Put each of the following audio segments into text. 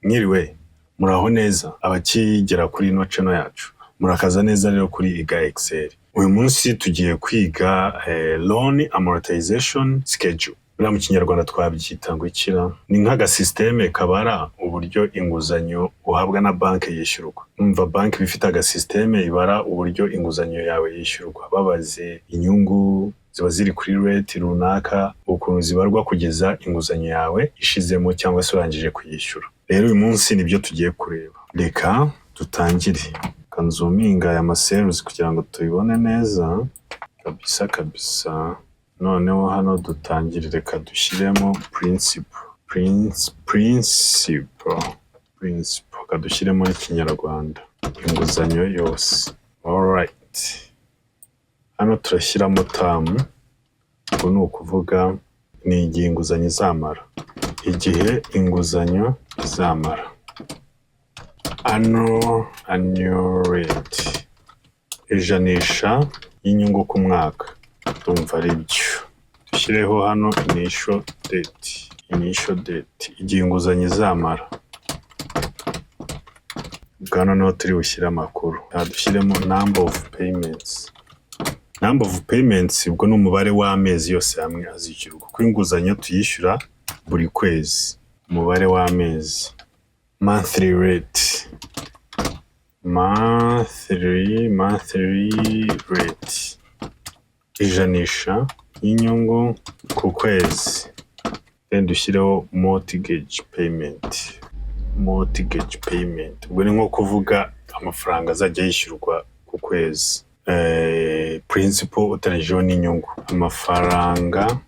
Mwiriwe, muraho neza abakigera kuri ino channel yacu, murakaza neza rero kuri Iga Excel. Uyu munsi tugiye kwiga loan amortization schedule. Buriya mu Kinyarwanda twabyita ngo ikira ni nk'agasisiteme kabara uburyo inguzanyo uhabwa na banki yishyurwa. Numva banki iba ifite agasisiteme ibara uburyo inguzanyo yawe yishyurwa, babaze inyungu ziba ziri kuri rate runaka, ukuntu zibarwa kugeza inguzanyo yawe ishizemo cyangwa se urangije kuyishyura. Rero uyu munsi nibyo tugiye kureba. Reka dutangire. Reka nzoominga aya macells kugira ngo tubibone neza kabisa kabisa. Noneho hano dutangire, reka dushyiremo principal, principal, principal. Reka dushyiremo n'Ikinyarwanda, inguzanyo yose. Alright. Hano turashyiramo term, ubwo ni ukuvuga ni igihe inguzanyo izamara. Igihe inguzanyo izamara. Annual rate. Ijanisha y'inyungu ku mwaka. Ndumva ari byo. Dushyireho hano initial date. Initial date. Igihe inguzanyo izamara. Ubwo hano niho turi bushyire amakuru. Aha dushyiremo number of payments. Number of payments ubwo ni umubare w'amezi yose hamwe azishyurwa. Kuko inguzanyo tuyishyura buri kwezi. Umubare w'amezi. Monthly rate. Monthly rate. Ijanisha y'inyungu ku kwezi. Then dushyireho mortgage payment. Mortgage payment. Ubwo ni nko kuvuga amafaranga azajya yishyurwa ku kwezi. Principal uteranyijeho n'inyungu. Amafaranga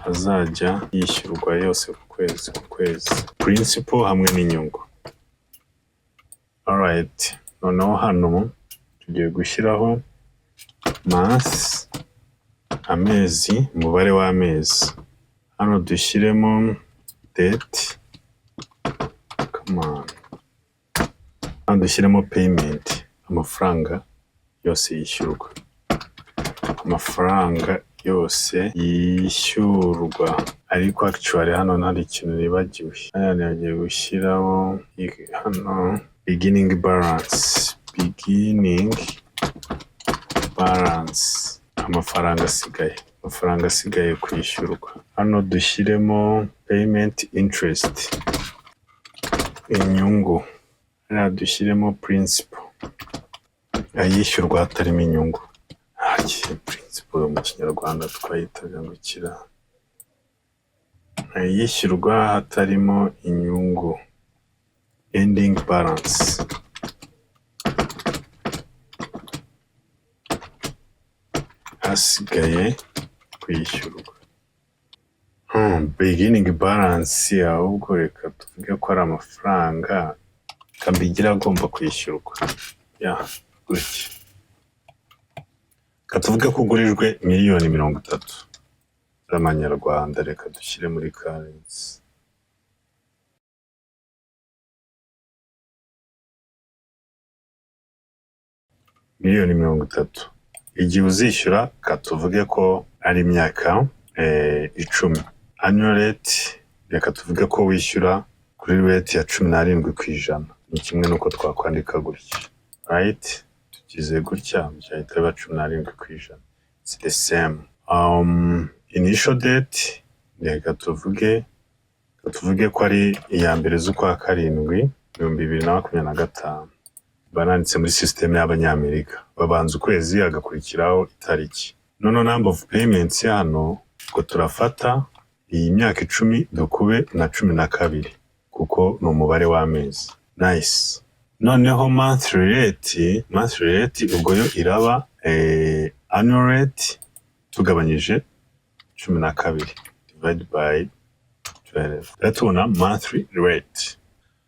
azajya yishyurwa yose ku kwezi ku kwezi. Principal hamwe n'inyungu. Alright, noneho hano tugiye gushyiraho months, amezi, umubare w'amezi. Hano dushyiremo date, come on. Hano dushyiremo payment, amafaranga yose yishyurwa. Amafaranga yose yishyurwa. Ariko actually hano hari ikintu nibagiwe. Hano nibagiwe gushyiraho hano beginning balance, beginning balance, amafaranga asigaye, amafaranga asigaye kwishyurwa. Hano dushyiremo payment interest, inyungu. Hariya dushyiremo principal, ayishyurwa hatarimo inyungu. Principal mu Kinyarwanda twayitaga ngo ikira? Ayishyurwa hatarimo inyungu. Ending balance. Asigaye kwishyurwa. Beginning balance ahubwo reka tuvuge ko ari amafaranga mbigire agomba kwishyurwa. Ya, gutya. Reka tuvuge ko ugurijwe miliyoni 30 z'amanyarwanda, reka dushyire muri currency. Miliyoni 30. Igihe uzishyura reka tuvuge ko ari imyaka 10. Annual rate reka tuvuge ko wishyura kuri rate ya 17%. Ni kimwe n'uko twakwandika gutya. Right? Tugize gutya byahita biba 17%. It's the same. Initial date reka tuvuge ko ari iya 1 z'ukwa karindwi 2025. Mba nanditse muri system y'Abanyamerika. Babanza ukwezi hagakurikiraho itariki. Noneho number of payments hano ubwo turafata iyi myaka 10 dukube na 12 kuko ni umubare w'amezi. Nice. Noneho monthly rate ubwo yo iraba annual rate tugabanyije 12, divide by 12. Rero tubona monthly rate.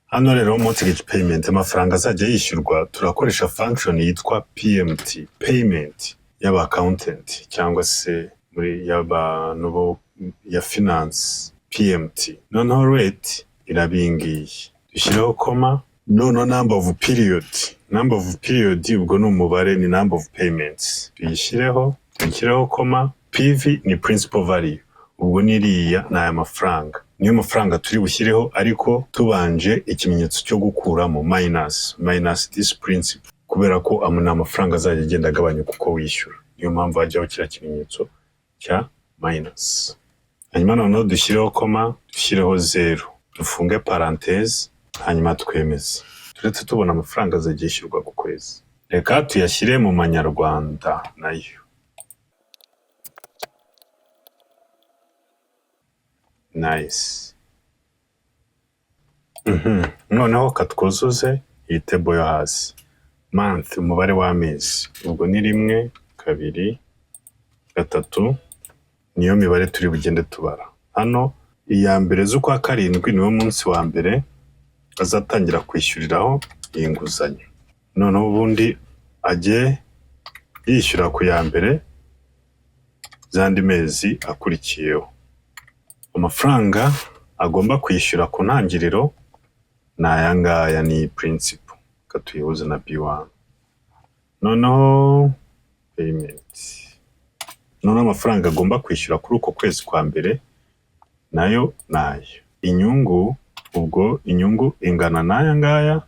Hano rero mortgage payment, amafaranga azajya yishyurwa, turakoresha function yitwa PMT, payment y'aba accountant cyangwa se muri y'abantu bo ya finance, PMT. Noneho rate iraba iyi ngiyi. Dushyireho comma, noneho number of period. Number of period ubwo ni umubare, ni number of payments. Tuyishyireho comma, PV ni principal value. Ubwo niriya ni aya mafaranga, niyo mafaranga turi bushyireho, ariko tubanje ikimenyetso cyo gukuramo, minus, minus this principal, kubera ko ni amafaranga azajya agenda agabanyuka uko wishyura. Niyo mpamvu hajyaho kiriya kimenyetso cya minus. Hanyuma noneho dushyireho comma, dushyireho zeru, dufunge parenthèse, hanyuma twemeze. Turetse tubona amafaranga azajya yishyurwa ku kwezi. Reka tuyashyire mu manyarwanda nayo. Nice. Noneho katwuzuze iyi table yo hasi. Month, umubare w'amezi, ubwo ni rimwe, kabiri, gatatu, niyo mibare turi bugende tubara. Hano iya mbere z'ukwa karindwi niwo munsi wa mbere azatangira kwishyuriraho iyi nguzanyo. Noneho ubundi ajye yishyura ku ya mbere z'andi mezi akurikiyeho. Amafaranga agomba kwishyura ku ntangiriro ni aya ngaya, ni principal. Reka tuyihuze na B1. Noneho payment. Noneho amafaranga agomba kwishyura kuri uko kwezi kwa mbere nayo ni aya. Inyungu, ubwo inyungu ingana n'aya ngaya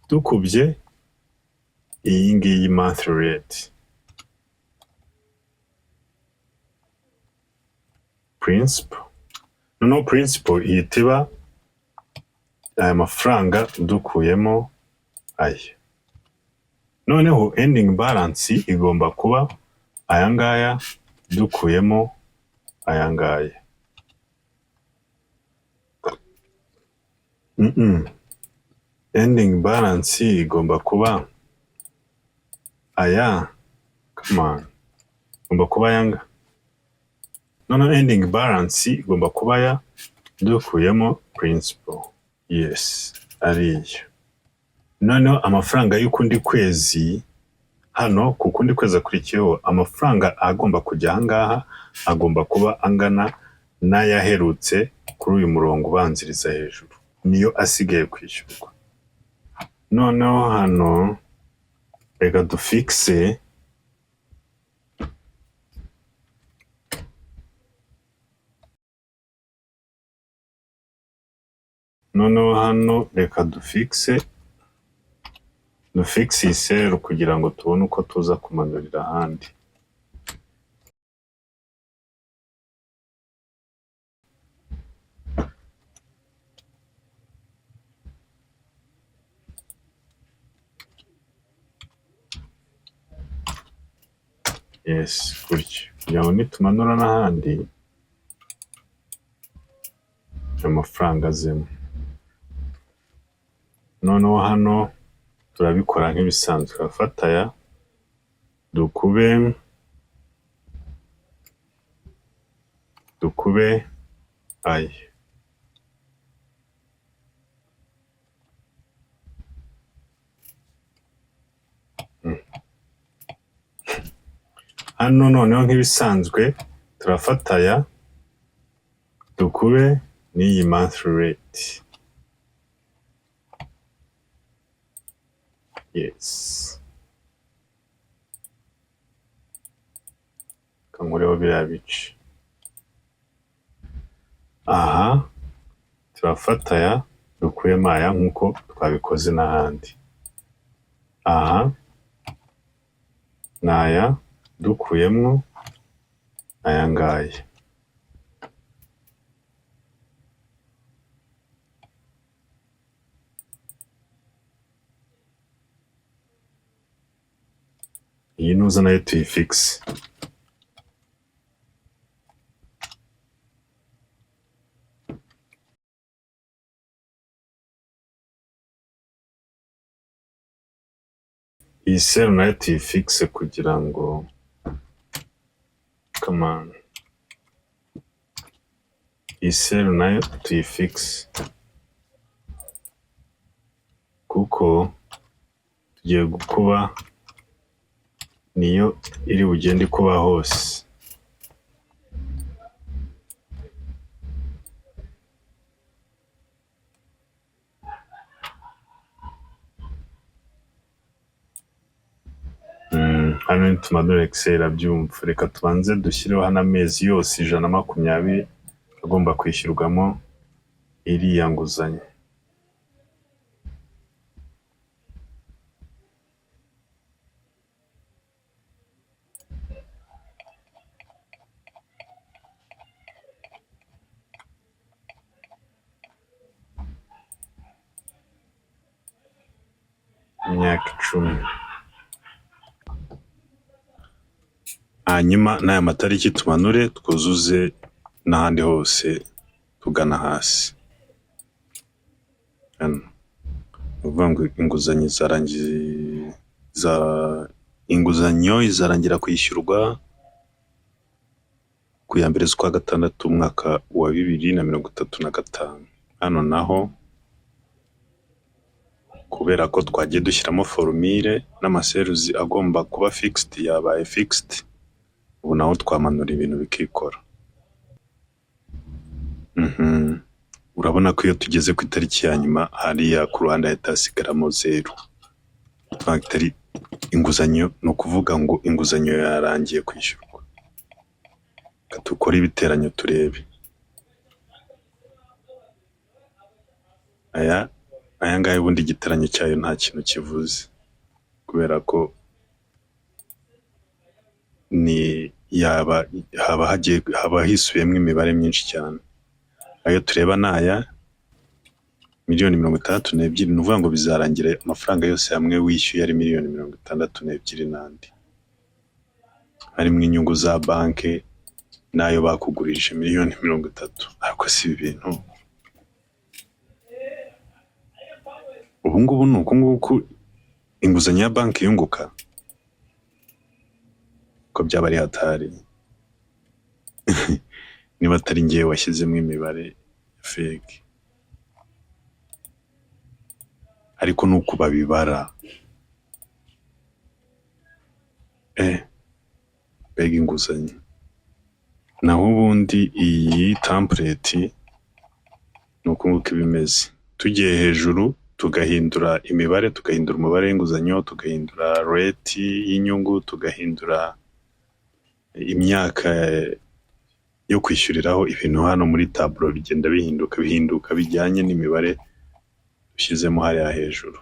dukubye iyi ngiyi monthly rate. Principal. Noneho principal ihita iba aya mafaranga dukuyemo aya. Noneho ending balance igomba kuba aya ngaya dukuyemo aya ngaya. Ending balance igomba kuba aya, come on, igomba kuba aya ngaya. Noneho ending balance igomba kuba aya dukuyemo principal. Yes, ariyo. Noneho amafaranga y'ukundi kwezi, hano ku kundi kwezi akurikiyeho, amafaranga agomba kujya aha ngaha agomba kuba angana n'ayaherutse kuri uyu murongo ubanziriza hejuru, niyo asigaye kwishyurwa. Noneho hano reka dufixe noneho hano reka dufixe iyi cell kugira ngo tubone uko tuza kumanurira ahandi. Yes, gutyo, kugira ngo nitumanura n'ahandi amafaranga azemo. Noneho hano turabikora nk'ibisanzwe, turafata aya dukube aya. Hano noneho nk'ibisanzwe turafata aya dukube n'iyi monthly rate. Yes. Reka nkureho biriya bice. Aha turafata aya dukuyemo aya nk'uko twabikoze n'ahandi. Aha ni aya dukuyemo aya ngaya. Iyi nuza nayo tuyifixe. Iyi cell nayo tuyifixe kugira ngo, come on, iyi cell nayo tuyifixe kuko tugiye gukuba, niyo iri bugende ikuba hose. Hano nitumanura Excel abyumva. Reka tubanze dushyireho hano amezi yose 120 agomba kwishyurwamo iriya nguzanyo. Imyaka 10. Hanyuma n'aya matariki tumanure twuzuze n'ahandi hose tugana hasi. Hano ni ukuvuga ngo inguzanyo izarangiza, inguzanyo izarangira kwishyurwa ku ya 1 z'ukwa 6 umwaka wa 2035. Hano naho kubera ko twagiye dushyiramo formule n'ama cells agomba kuba fixed yabaye fixed, ubu naho twamanura ibintu bikikora. Urabona ko iyo tugeze ku itariki ya nyuma hariya ku ruhande hahita hasigaramo 0. Inguzanyo ni ukuvuga ngo inguzanyo yarangiye kwishyurwa. Reka dukore ibiteranyo turebe. Aya ngaya ubundi igiteranyo cyayo nta kintu kivuze kubera ko ni yaba haba hagiye haba hisubiyemo imibare myinshi cyane. Ayo tureba ni aya miliyoni 62, ni ukuvuga ngo bizarangira amafaranga yose hamwe wishyuye ari miliyoni 62 n'andi, harimo inyungu za banki n'ayo bakugurije miliyoni 30. Ariko si ibi bintu ubu ngubu ni uku nguku inguzanyo ya banki yunguka, ko byaba ari hatari niba atari njyewe washyizemo imibare fake, ariko ni uku babibara. Mbega inguzanyo! Naho ubundi iyi template ni uku nguku iba imeze. Tugiye hejuru tugahindura imibare, tugahindura umubare w'inguzanyo, tugahindura rate y'inyungu, tugahindura imyaka yo kwishyuriraho, ibintu hano muri tableau bigenda bihinduka, bihinduka bijyanye n'imibare dushyizemo hariya hejuru.